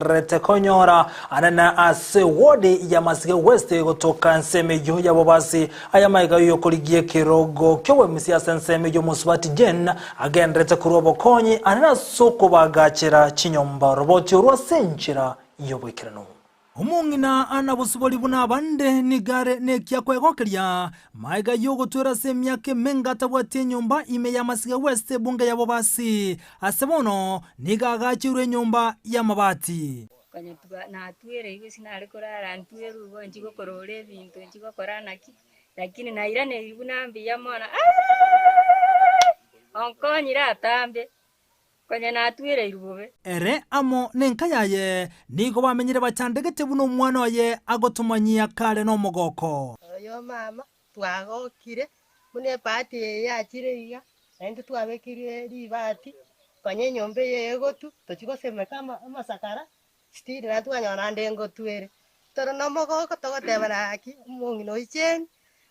Rete konyora anene ase ward ya Masige West gotoka ensemo eyio ya Bobasi. Aya maiga yokorigia ekerogo ki'obwemisia ase ensemo eyio Mosubati Jane agenderete korwa obokonyi anene ase okobagachera chinyomba oroboti orwo ase enchera y'oboikeranu. Omong'ina ana bosibori buna abande nigo are nekia kwegokeria Magega y'ogotwera ase emiaka emenge atabwati enyomba ime ya Masige West ebunge ya Bobasi, ase bono nigo agacheirwe enyomba y'amabati. Konya twa natwereirwe ase nare korara ntwerwe igo nchigokorora ebinto nchigokora naki, lakini nairaneiri buna mbuya mono aaiiiii onkonyire atambe. Konya natwereirwe bobe. Ere amo nenka yaye nigo bamenyire bachandegete buna omwana oye agotomanyia kare nomogoko. Oyo mama twagokire buna ebahati eye yachire iga, naintwe twabekirwe ribati, konya enyomba eye egotu, tochia gosemeka amasakara, still naende twanyora naende engotu ere. Tore nomogoko togoteba naki omong'ina oyio Jane,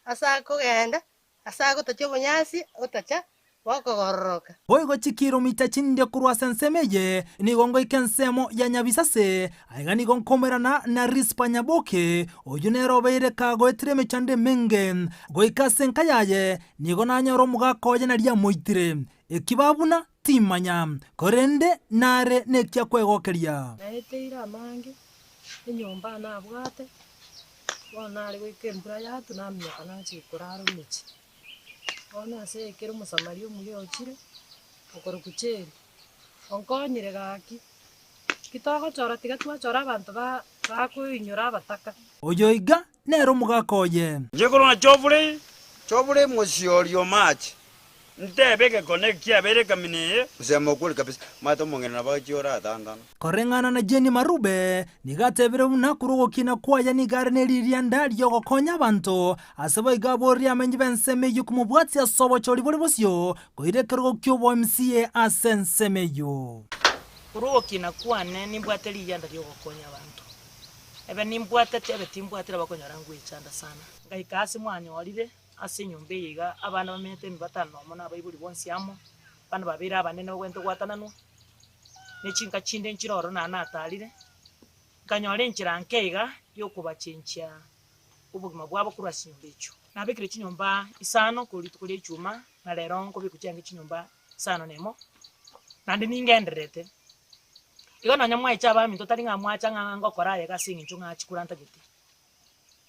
ase akogenda. Ase agotacha obonyansi, otacha bokogororoka. Boigo chikiromita chinde korwa ase ensemo eye nigo ngoika ensemo ya Nyabisase, aiga nigo nkoumerana na Rispa Nyaboke, oyio nere obeire kagoetera emechando emenge. Goika ase enka yaye nigo nanyora omogaka oye naria amoitire. Eki babuna timanya, korende nare nekia kwegokeria. Naeteire amange, enyomba nabwate, Bono nare goika embura yatwa naminyoka nachia korara omochie. Bono ase ekero omosamaria omuya ochire, okorokwa Jane, onkonyire gaki, ki togochora tiga twachora abanto ba bakoinyora abataka. Oyo iga nere omogaka oye. Inche korwa na Chobure, Chobure mosiori o mache. Ntebe egekone eke kiabeire ekamina eye. Kusema ukweli kabisa, omanyete omong'ina nabo agachia oratantana. Koreng'ana na Jenny Marube, nigo atebire buna korwa ogokina kwaye nigo are neririanda riogokonya abanto, ase boigo aborie amenyi b'ensemo eyio komobwatia ase obochori bore bosio koira ekerogo ki'obo MCA ase ensemo eyio. Korwa ogokina kwane nimbwate riyianda riogokonya abanto, ebe nimbwatete ebe timbwatire bakonyora ngwechanda sana. Ngaika aase mwanyorire. Ase enyomba eye iga abana bamenyete emibatano nomo na abaibori bonsi amo, abana babeire abanene bagwenerete gwatananwa, ne chinka chinde nchire ororo naende natarire, nkanyora enchera nke iga yokobachenchia obogima bwabo korwa ase chinyomba echio. Nabekire chinyomba isano korwa rituko ria ichuma, na rero nkobekwa chiange chinyomba isano na emo, naende ningendererete. Igo nonya mwaeche abaminto tari ng'a mwacha ng'a ngokora aya iga ase eng'encho ng'a chikura ntagete.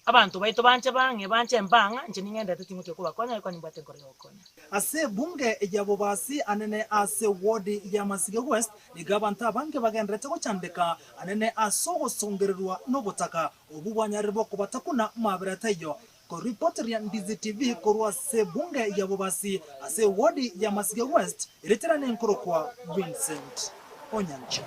Abanto baito banche bang'e, banche mbang'a, inche ning'enderete tingotiga kobakonya, gaki nimbwate enkoro y'ogokonya. Ase ebunge ya Bobasi anene ase ward ya Masige West nigo abanto abange bagenderete gochandeka anene ase ogosongererwa nobotaka obwo bwanyarire bokobatakuna mabera taiyo. Koripoteria Ndizi TV korwa ase ebunge ya Bobasi ase ward ya Masige West eretera nenkorokwa Vincent Onyancha.